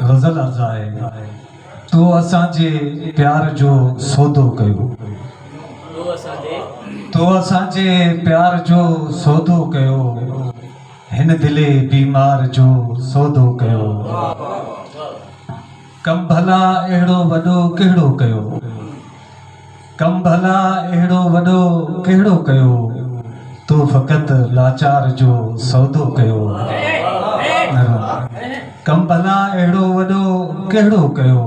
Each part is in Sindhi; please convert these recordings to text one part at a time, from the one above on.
غزل عرض آهي، تو اسان جي پيار جو سودو ڪيو. تو اسان جي پيار جو سودو ڪيو، هن دلي بيمار جو سودو ڪيو. ڪم ڀلا اهڙو وڏو ڪهڙو ڪيو. ڪم ڀلا اهڙو وڏو ڪهڙو ڪيو، تو فقط لاچار جو سودو ڪيو. ڪم ڀلا اهڙو وڏو ڪهڙو ڪيو،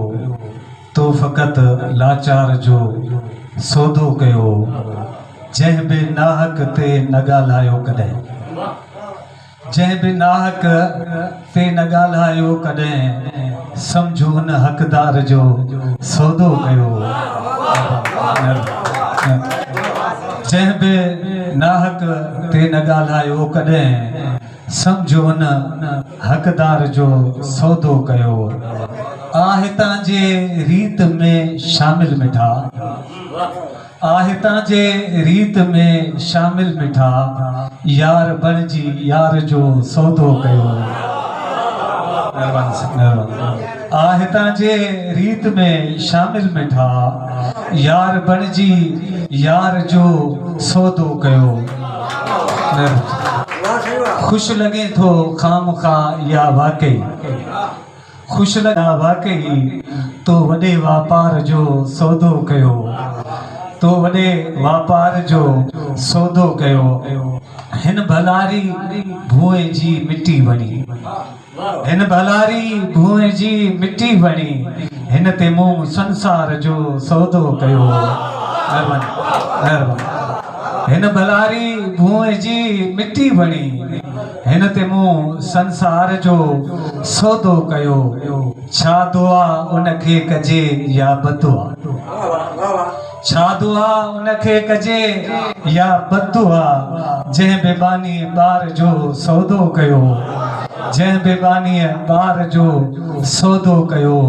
تو فقط لاچار جو سودو ڪيو. جنهن به ناحق تي نه ڳالهايو ڪڏهن. جنهن به ناحق تي نه ڳالهايو ڪڏهن، سمجهو ان حقدار جو سودو ڪيو. جنهن به ناحق تي نه ڳالهايو ڪڏهن، سمجهو ان حقدار جو سودو ڪيو. آ هتان جي ريت ۾ شامل مٺا. آ هتان جي ريت ۾ شامل مٺا يار بڻجي يار جو سودو ڪيو آ هتان جي ريت ۾ شامل مٺا يار بڻجي يار جو سودو ڪيو خوش لڳين ٿو خامخواه يا واقعي. خوش لڳا واقعي تو وڏي واپار جو سودو ڪيو تو وڏي واپار جو سودو ڪيو هن ڀلاري ڀونء جي مٽي وڻي هن ڀلاري ڀونء جي مٽي وڻي هن تي مون سنسار جو سودو ڪيو مهرباني مهرباني هن ڀلاري ڀونء جي مٽي وڻي هن تي مون سنسار جو سودو ڪيو، ڇا دعا ان کي ڪجي يا بددعا؟ ڇا دعا ان کي ڪجي يا بددعا، جنهن به ٻانهي ٻار جو سودو ڪيو، جنهن به ٻانهيء ٻار جو سودو ڪيو،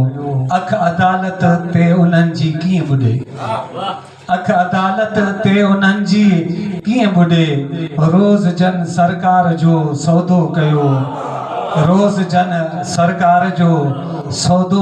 اک عدالت تي انهن جي ڪيئن ٻڏي؟ اک عدالت تي انهن جي ڪيئن ٻڏي، روز جن سرڪار جو سودو ڪيو، روز جن سرڪار جو سودو.